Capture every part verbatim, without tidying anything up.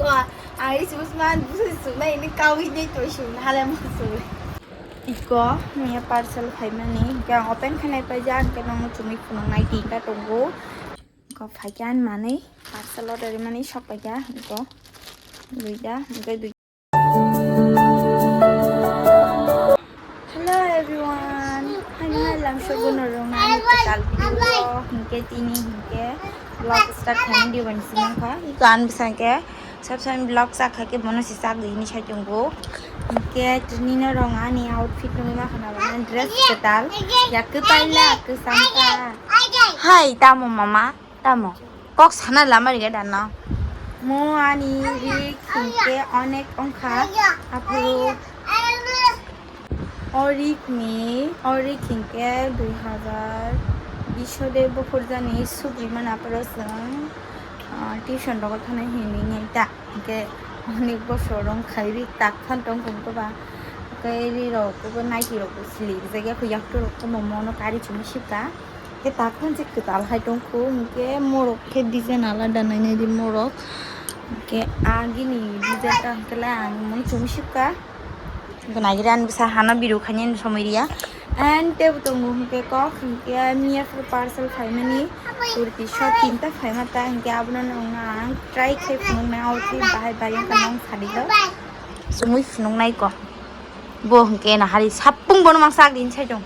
Ari chusma busi chunai ini kawi dei toi chun hale musu. Iko miya parcel phaimani, hingke ang open khainai paijak, hingke nongno chumui phunuknai tinta tongo. Iko phaikhe ani manwi parcel order rimani sok paikha, iko duita, hingke dui- Hello everyone, haino hai lamsok bono rwngna ani kwtal video o, hingke tini hingke vlog start khainai diban sini kha. Iko ani bwsangke sab sab vlog sak kha khe bono se sak di hinwi sai tongo. Hingke tini no rwng ani outfit nungwi ma khana bana dress kwtal, ya kwtal ya kwcham ta. Hai tamo mama. Tamo? Kok sana lama ri gada no. Mo ani rik hingke onek ongkha. Aphuru o rik ni, o rik hingke dui hazar bish de buphur jani subri mana aphuru chwng, ah, tuition rogo thana hini ngai ta. Hingke onek bosor ongkha rik tak phan tong kung koba. Hingke ri rok kobo naiti rok bo sili rijak ya, yaktu rok komo mono kari chumui sipka. Khe takhon se kwtal hai tongkho, hingke morok khe design alada nainai di morok. Hingke agini design ta hingke le ang mung chumui sipka. Hingke naigira ani bwsa hano biru khainani somoi riya. And tebo tongo hingke kok, hingke miya phuru parcel phaimani kurti shot tinta phaima ta, hingke abono nongna ang try khe phunuknai outfit bahai bai wngkha nong sadi do. Chumui phunuknai ko. Bo hingke nahari sapung bono mang sak din sai tong.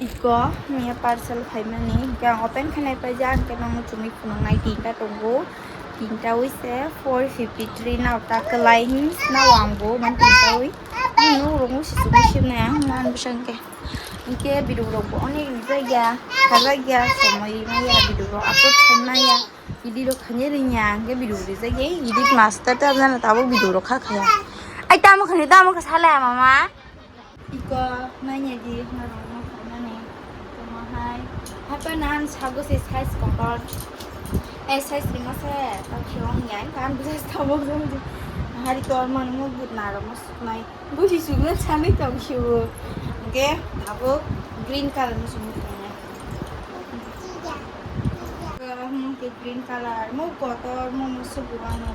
Iko miya parcel phaimani, hingke ang open khainai paijak, hingke nongno chumui phunuknai tinta tongo. Tinta wi se four fifty three nao ta kwlai hin sna o ang bo man tinta wi. Ang nuk rok musi chumui sibnai ang man bwsang khe. Hingke video rok bo onek rijak ya, khajak ya, somoi maya video rok upload khaimaya. Edit rok khainai ringya, hingke video rijak ya, edit master ta jana tabuk video rok kha khaya. Ai tamo khainai tamo kha salaya mama. Iko nainai di norok no khainani tongma hai. Haiphano ang sago se size kotor. Eh, size rima se, ta khiong ya, kan bisa tabuk jong di. Hari tor man mo but narok mo suknai. Busi sukna sanai tong siwo. Hingke abo green color mo sukna tongnai. Hingke green color mo kotor mo mo subu ano.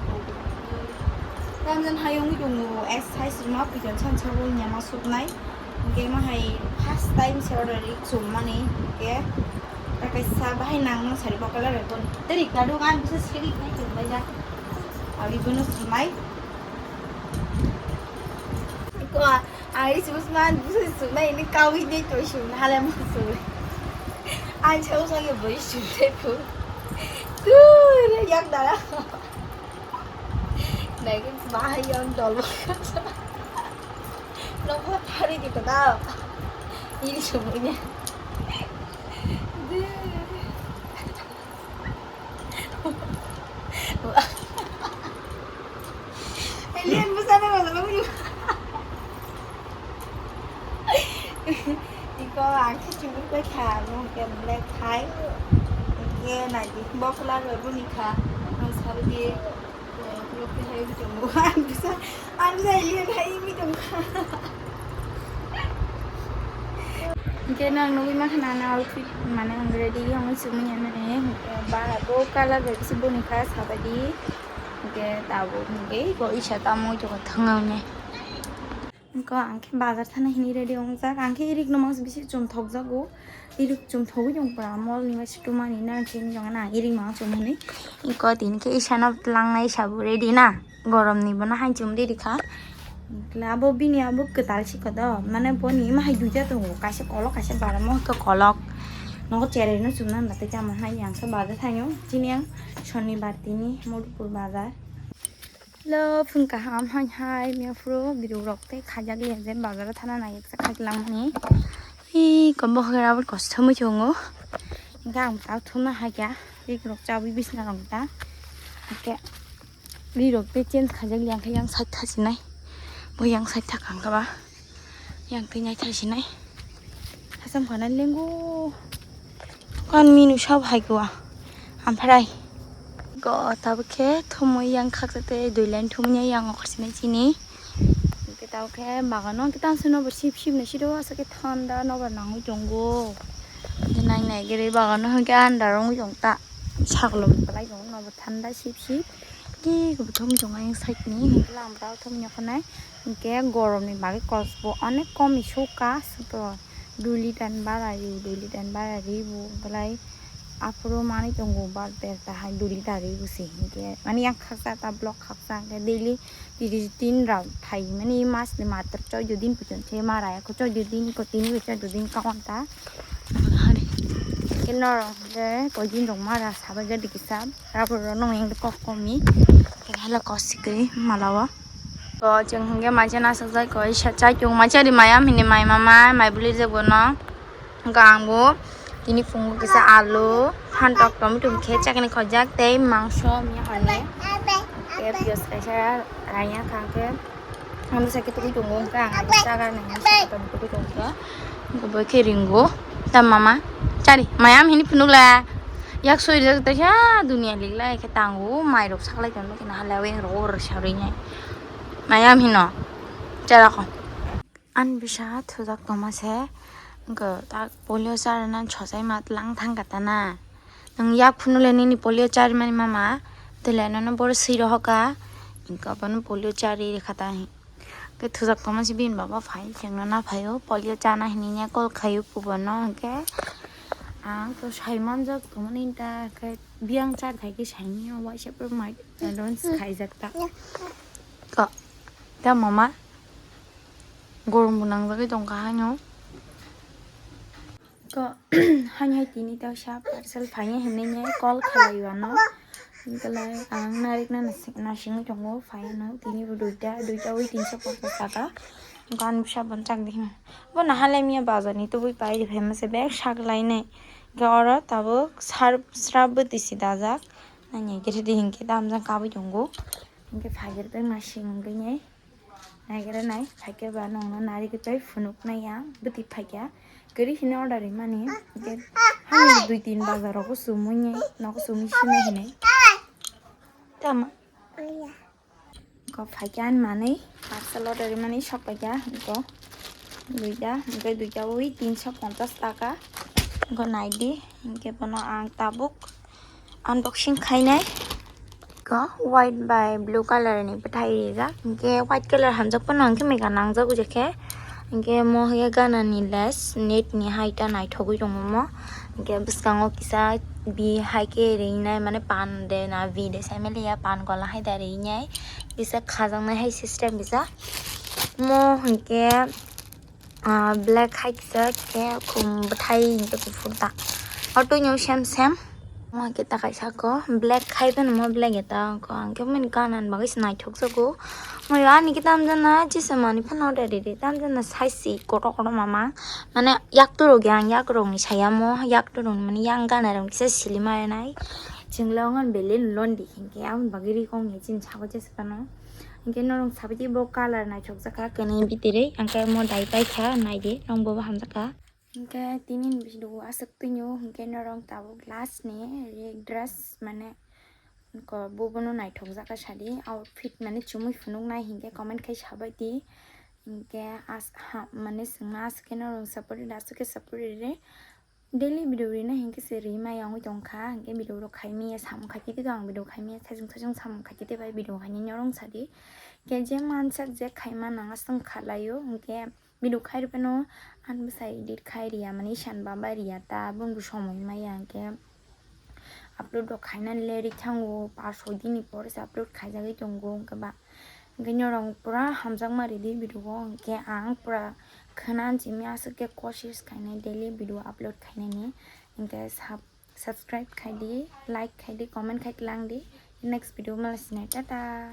Tamjan hai wngwi tongo, S size rima piton san sabo nyama suknai. Hingke ma hai first time se order ri chum mani. Hingke ta kaisa bahai nang nang sari bo color rebon. Teri kadu kan bisa siri kai chum bai ja. Abi bono sumai. Ko, ari chusma busi chunai ini kawi dei toi chun hale musu. Ai chau sa ye boi chun dei pu. Tu re yak dara. Nai ke bahai yang dol. Nokho thari di kada. Ini semuanya. Alien bwsano rwjak nukgo. Iko ang khe chumui pai kha, amo hwnkhe black hai. Hwnkhe naidi bokla rwboni kha. Ang saudi. Loki hai wngwi tongo. Ang bisa, ang bisa alien hai wngwi tongo. Hingke nang nugwi mankha na, na outfit mane ang ready wngwi chumui ya mane. Hingke ba bo color bai bisi boni kha sabaidi. Hingke tabuk hingke bo isa tamo tongo thangna hwnwi. Hingke ang khe bazar thana hini ready wngjak. Ang khe irik no mangsa bisi chum thokjago. Irik chum thogwi tong pura mall ni bai se tumani na khe wng jong na irik mangsa chum hwnwi. Hingke tini khe isa no tlangnai isa bo ready na. Gorom ni bo na hai chum ready kha. Abo bini abo kwtal si kodo. Mane boni ma hai duita tongo. Kaisa kolok kaisa baramo hwnkhe kolok. Nogo cherai no chumna na tei tamo hai yang khe bazar thango. Chini ang Shonibar tini Modupur bazar. Hello, phung kaham hai hai, miya phuru video rok tei khajak liya je bazar o thana nai eksa khajak langmani. Hi, kombo hwgra bo kosto mui chungo. Hingke ang tao thuma hai kya, rik rok chawi bisna rok ta. Hingke ri rok tei change khajak liya, hingke yang side tha sinai. Bo yang side tha kang kaba. Yang twi nai thai sinai. Hasam khana lengo. Kan minu sab hai gua. Ampharai. Go tabuk khe thumui yang khaksa tei dui line thumui yang okhor sinai chini. Hingke tabuk khe bagano hingke tang sino bo sip sip nai siro asake thanda nobar nangwi tongo. Nai nai gere bagano hingke andar wngwi tong ta. Sagolo belai tongo nobar thanda sip sip. Ki kubuthum jong ayang side ni hingke lamra thum nyokhonai hingke gorom ni bagwi kosbo onek kom isu ka suto dui liter ni bara ri dui liter ni bara ri bo belai aphuru manwi tongo bar berta hai dui liter ri bo se hingke mani yang khaksa ta block khaksa hingke daily tiri tin rok thai mani mas ni matwr choi dui din puchon se mara ya ko choi dui din ko tini ko choi dui din ka on ta. Hingke norok hingke koi din rok mara sabai gadi kisa. Rubber rok nong yang kok komi. Kene hala kosik kri malawa. Ko chwng hingke maisa nasajak koi sa chai chung maisa ri mayam hini mai mama mai bwlwi je bono. Hingke ang bo tini phungo kisa alu, phantok, tomato khe chakni khojak tei mangso miya hone. Khe piyaj kaisa raya kha khe. Ang bwsa khe tugui tongo, hwnkhe ang abo chaga nang tugui tongo. Hwnkhe bo khe ringo. Ta mama, chari, mayam hini phunukla. Yak soi rijak tei khe, ah, dunia likla khe tango, mairok saklai tongo, khe nahalai weng rok oro sarui nai. Mayam hino, chara kho. Ani bwsa thujak tongma se, hwnkhe tak polio charana sojai ma tlang thang kha ta na. Nwng yak phunukle nini polio charimani mama, tele nono boro swi rohoka, hwnkhe abono polio chari rikha ta. Khe thujak tongma se bini baba phai chengna na phaio, polio chana hinwi nya call khaio pubono, hwnkhe ang to sai manjak tongmani ta, khe biyang char khai khe saimanya waisa pura mai advance khaijak ta. Ko, ta mama, gorom bo nangjagwi tongkha haino. Ko, hani hai tini tausa parcel phaiya hinwi nai call khalai o ano. Hwnkhe lai ang narikna nasing, nasingwi tongo, phaiya no tini bo duita, duita wi tinsa porsa saka. Hwnkhe ani bwsa bono chak di hino. Bo naha lai miya bazar ni tubui pai ri phaima se bag sak lai nai. Hwnkhe oro tabuk sar, srap bwtwi si dajak. Nai nai khe ready hinkhe damjak kabui tongo. Hwnkhe phai khe bag nasing wngwi nai. Naigra nai, phaikhe ba nongno narigwi pai phunuknai ang, bwtwi phaikha. Kwrwi hino order rimani, hwnkhe hani dui tin bazar rogo chumui, nogo chumui sinai hinwi. Tama? Ko phaikha ani manwi, parcel order rimani sok paikha, ko duita, hwnkhe duita ui tinso ponchas taka. Ko naidi, hwnkhe bono ang tabuk unboxing khainai. Ko white bai blue color ni bwthai rijak, hwnkhe white color hamjak phano hwnkhe mega nangjak o je khe, hwnkhe mo hwnkhe gana ni lace net ni hai ta naithogwi tongo mo, hwnkhe bwskango kisa bi hai khe rinai mane pan de na vi de sai maliya pan gola hai da rinai kisa khajaknai hai system kisa mo hwnkhe. Ah, black hai kisa khe khum bwthai hwnkhe kuphur ta. O twino sem sem. Mo hai khe ta kaisa ko black hai phano mo black eta ko ang khe mani gana ni bagwi se naithok jago. Mo ani khe tamjana chisa mani phano order ridi tamjana size si kotor kotor mama. Mane yak turok ya ang yak rok ni saya mo yak turok ni mani yang gana rok kisa sili ma nai. Chwng le wngan belai londi hinkhe aboni bagwi ri kong ya chini sabo jesa phano. Hingke norong sabaidi bo colour naithokjak kha kwnwi bitirwi, hingke mo dai paikha naidi, norong bobo hamjakha. Hingke tini ni video aswk twino, hingke norong tabuk last ni ri dress mane ko bobono naithokjak kha sadi outfit mane chumui phunuknai hingke comment khai sabaidi, hingke as ha mane swngna aswk khe norong support rwdi aswk khe support rwdi. Daily video rina hinkhe se ri maya wngwi tongkha, hinkhe video rok khai maya samung khai khe tei ang video khai maya saichung saichung samung khai khe tei bai video khai nini norong sadi. Hinkhe je mansak je khaima nang aswk kha laio, hinkhe video khai rw phano ang bwsai edit khai riya mani san baba riya ta bwng somoi maya hinkhe upload rok khainani le ri thango, pash soi dini pore se upload khaijagwi tongo hinkhe ba. Hingke norong pura hamjakma ridi video o, hingke ang pura khna simi aswk khe kosis khainai daily video upload khainani, hingke sub-, subscribe khaidi, like khaidi, comment khai langdi, next video malasinai, tata.